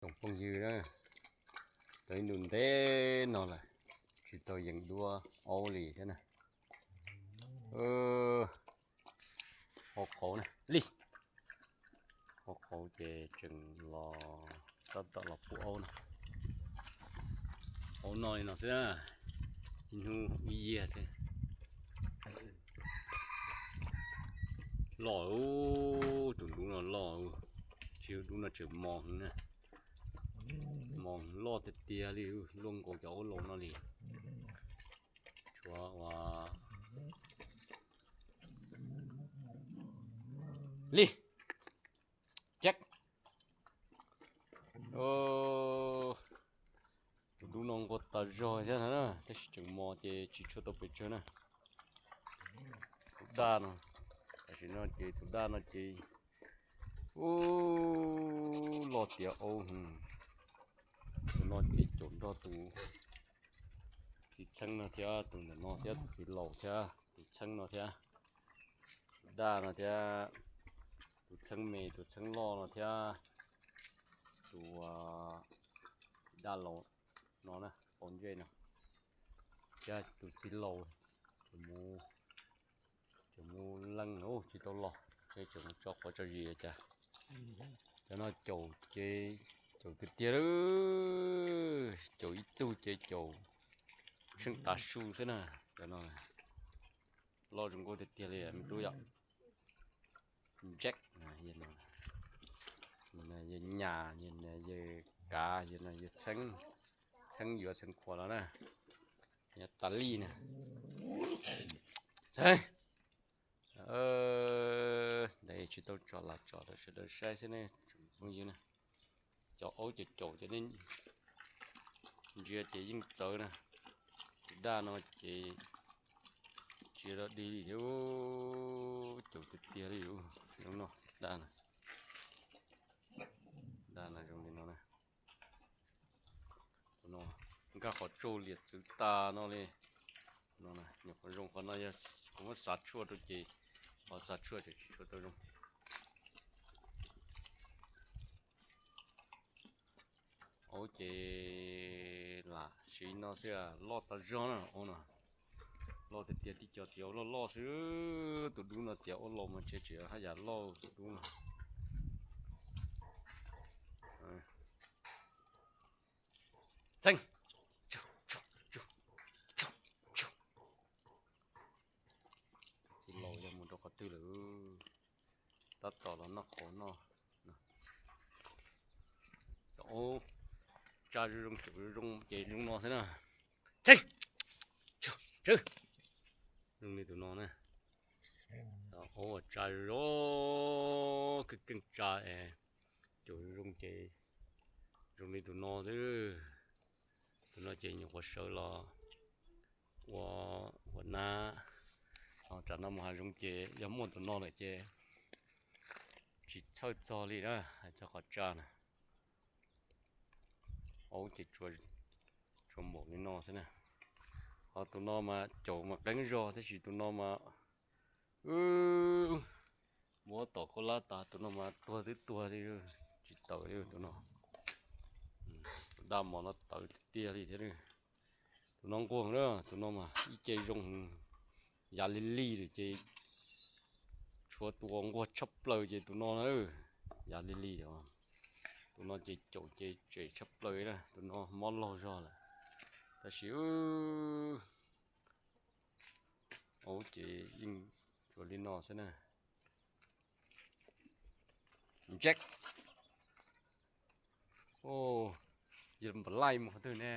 Tsoom phooj ywg na, tau ib ntu ntev no lawm tsis tau yees duab aub li thiab na. Hauv qhauv na li, hauv qhauv ces tseem los tab tom los pub aub no. Aub noj li no xwb na, ib hnub ib yiag xwb. Loj, tus dub no loj, tsis, dub no tseem mos heev na, mos loj tiag tiag li, luaj nkaus cov aub laus no li. Tshuav ua li, check. Tus dub no nquag tas zog thiab na, tab sis tseem mos ces tsis tshua tau pes tsawg na. Tus daj no, tam sim no ces tus daj no ces ub, loj tiav aub heev. Tus no ces caum nrog tus txiv txheeb no thiab, tus ntawm no thiab, tus txiv laus thiab, tus txheeb no thiab, tus daj no thiab, tus txheeb me tus txheeb loj no thiab, tus daj laus no na, qaum ntsej no, thiab tus txiv laus, ces mus leej tsis tau los, ces tseem mus tso quav tso zis cas. Cov no caum ces caum tiag tiag li, caum ib tug ces caum tsheej tav su xwb na. Cov no loj zoo nkauj tiag tiag li me tub yom. Jack, yawg nyas, yawg kav, yawg txheeb, txheeb yuav txheeb khuas los na, yawg tas lij na. Txheeb, ntawd tsis tau tso los tso rau sawv daws saib xwb ne tsoom phooj ywg na. Cov aub caum caum cov nej ntsia ces yeej txawv na. Tus daj no ces tsis dog dig li thiab, caum tiag tiag li. Zoo no, daj no, daj no zoo li no na. Tus no nkag qhov tsau liam txwv tas no li. No, nyuam qhuav zoo qhov no yog kuv muab xav tshuaj rau ces, qhov xav tshuaj ces tsis tshua tau zoo. Aub ces lam siv no xwb, loj tas zog na, aub no loj tiag tiag, tib co txiv aub loj loj xwb. Tus dub no tiav aub laus mas ntshe tsis haj yam loj tus dub no. Txheeb, txiv laus yog mus rau qhov twg lawm, tab tom los noj qhauv noj. Cov aub tsa zoo zoo, caum zoo zoo ces zoo no xwb na. Txheeb, zoo li tus no na. Cov aub uas tsa zoo zoo, keej keej tsa es caum zoo zoo ces zoo li tus no xwb. Tus no ces nyuam qhuav sawv los ua, ua nab, tsam no mus hav zoov ces yog muaj tus no lawm ces tsis txhawj txog li na, hais txog qhov tsa na. Aub ces tsuas npaum li no xwb na. Ho tus no mas caum mas qeeb zog tab sis tus no mas muab tom khaub hlab tas, tus no mas tuag twb tuag li, tsis tawm li tus no. Tus daj mos no tawv tiag tiag li thiab. Tus no nquag na, tus no mas ib ce zoo yav lig lig ces tshuav tus uas nquag tshaj plaws ces tus no na, yav lig lig os. Tus no ces caum ces tsem tshaj plaws na, tus no mob laug zog lawm. Tab sis aub ces yeej tsuas li no xwb na. Jack, yog npam laij mus qhov twg ne,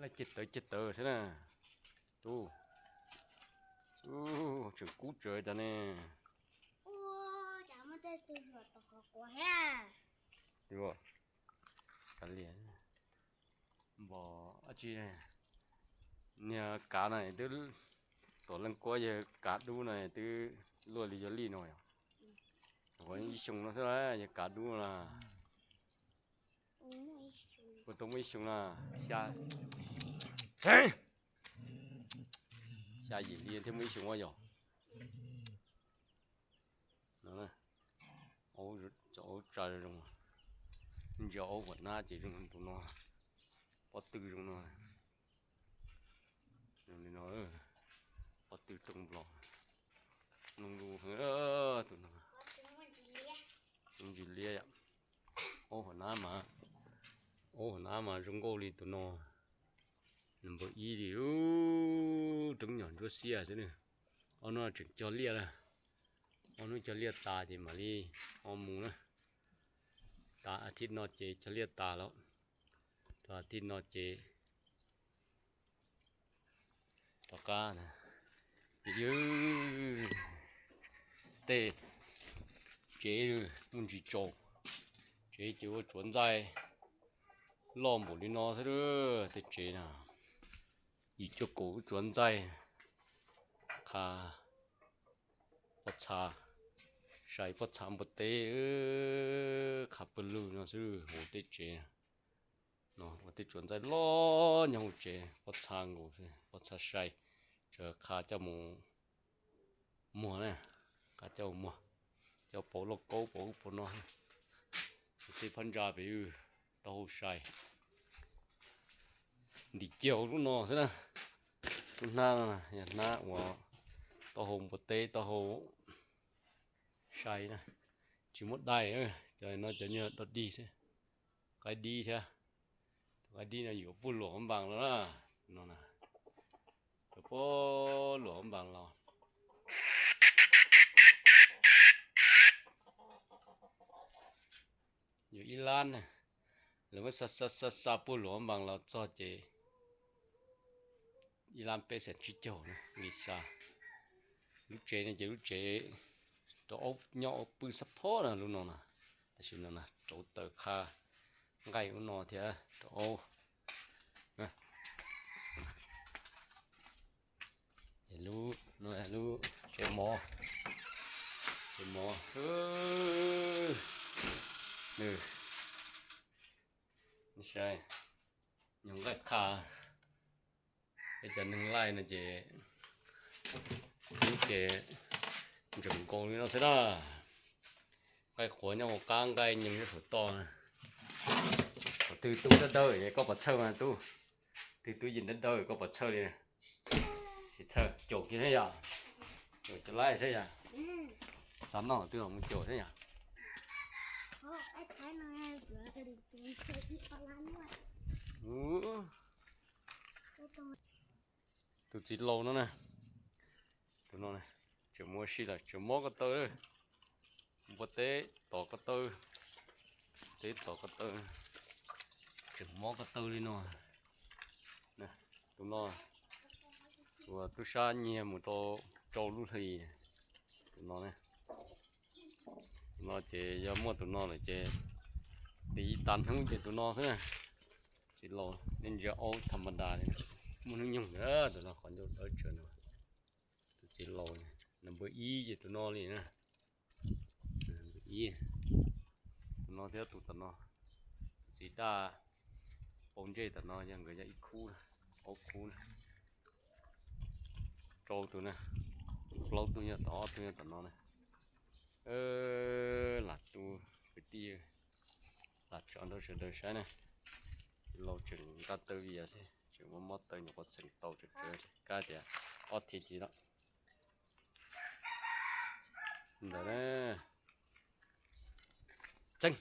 laij ceg tawv ceg tawv xwb na. Tub, tseem kub tsawv cas ne. Npam, niag kav no twb, tom leej kuab yawg kav dub no twb luaj li yog lij no yom. Ua ib xyoo no xwb, yawg kav dub no na. Ua tau muaj ib xyoo na, xya, xya yim li thiab muaj ib xyoo yom. Aub tsa zoo, ntsia Cov aub huam nab ces zoo tus no, pob tw zoo no, zoo li no, pob tw rooj nplos, nplooj lug, tus no, ntsis liab yom. Aub huam nab mas, aub huam nab mas zoo nkauj li tus no, nws npawg ib li, roob nyom ntsuab xiab xwb na. Ob hnub tseem cog liaj na, ob hnub cog liaj tas ces mam li ho mus na. Tas a thiv no ces cog liaj tas lawm, rau a thiv no ces rov qab na. Yog tej tsev muaj ntsis tsaus, tsev ces ua tsuav ntxaij loj npaum li no xwb, tej tsev na, yim cuaj kaum lub tsuav ntxaij, qha pob txha, sai pob txha npua teb, qha pawg lug no xwb hauv tej tsev. No ua tej tsuav ntxaij loj nyob hauv tsev, pob txha nkaus xwb, pob txha sai, tsuas qha coj mus muag na, qha coj mus muag, coj pauv lauj kaub pauv ub pauv no. Tej phab ntsa pem taub hau sai, ntim kiag hauv lub no xwb na. Lub hnab no yog hnab uas taub hau npua teb, taub hau sai na, tsis muaj dai. Cov no cov nyuag dog dig xwb, qaib dib thiab. Tus qaib dib no yuav puag luam npas los na, no, yuav puag luam npas los. Yuav ib lab na, lawv muab xa xa xa xa puag luam npas los txog ces ib lab peb xees tsib caug na nqi xa. Lub tsev no ces lub tsev rau aub nyob ua pw xab phob na lub no na. Tam sim no na rauv taws qha nqaij ub no thiab rau aub. Lub, lub tsev mov, tsev mov, saib, nyuag nqaij qha. Peb cov neeg laij no ces, ces ntseem nkaus li no xwb na. Nqaij quav nyob hauv qab, nqaij nyoos nyob saum toj na. Qhov twg tub dawb dawb es koj pov txhawj mas tub, twg tub yeej dawb dawb koj pov txhawj li na. Tsis txhawj, caum kiag thiab yom. Caum cov laib thiab yom. Xav noj twg los mus caum thiab yom. Tus txiv laus no na, tus no tseem mus ua si lawm, tseem mob ko taw, npua teb tom ko taw, teb tom ko taw, tseem mob ko taw li no. Tus no, tus uas tub sab nyiag mus tau rau lub hlis, tus no, tus no ces yog muaj tus no lawm ces tiv tas hnub ces tus no xwb na. Txiv laus nej ntsia aub tham ma das li, muaj hnub nyoog tus no qhov ncauj dawb tsawv no. Tus txiv laus, nws npawg ib ces tus no li na. Ib, tus no thiab tus tom no, tus txiv daj paus ntsej tom no yog nkawd yog ib khub, aub khub na. Rau tus na, plaub tug yog tom, ob tug yog tom no na. Lam tu kwv tij, lam tso rau sawv daws saib na. Laus tseem nqa taw vias xwb, tseem muab mob taw nyuam qhuav txheem tau tsawv tsawv, kab tias ob thiv ci lawm. Ntawd na. Txeeb.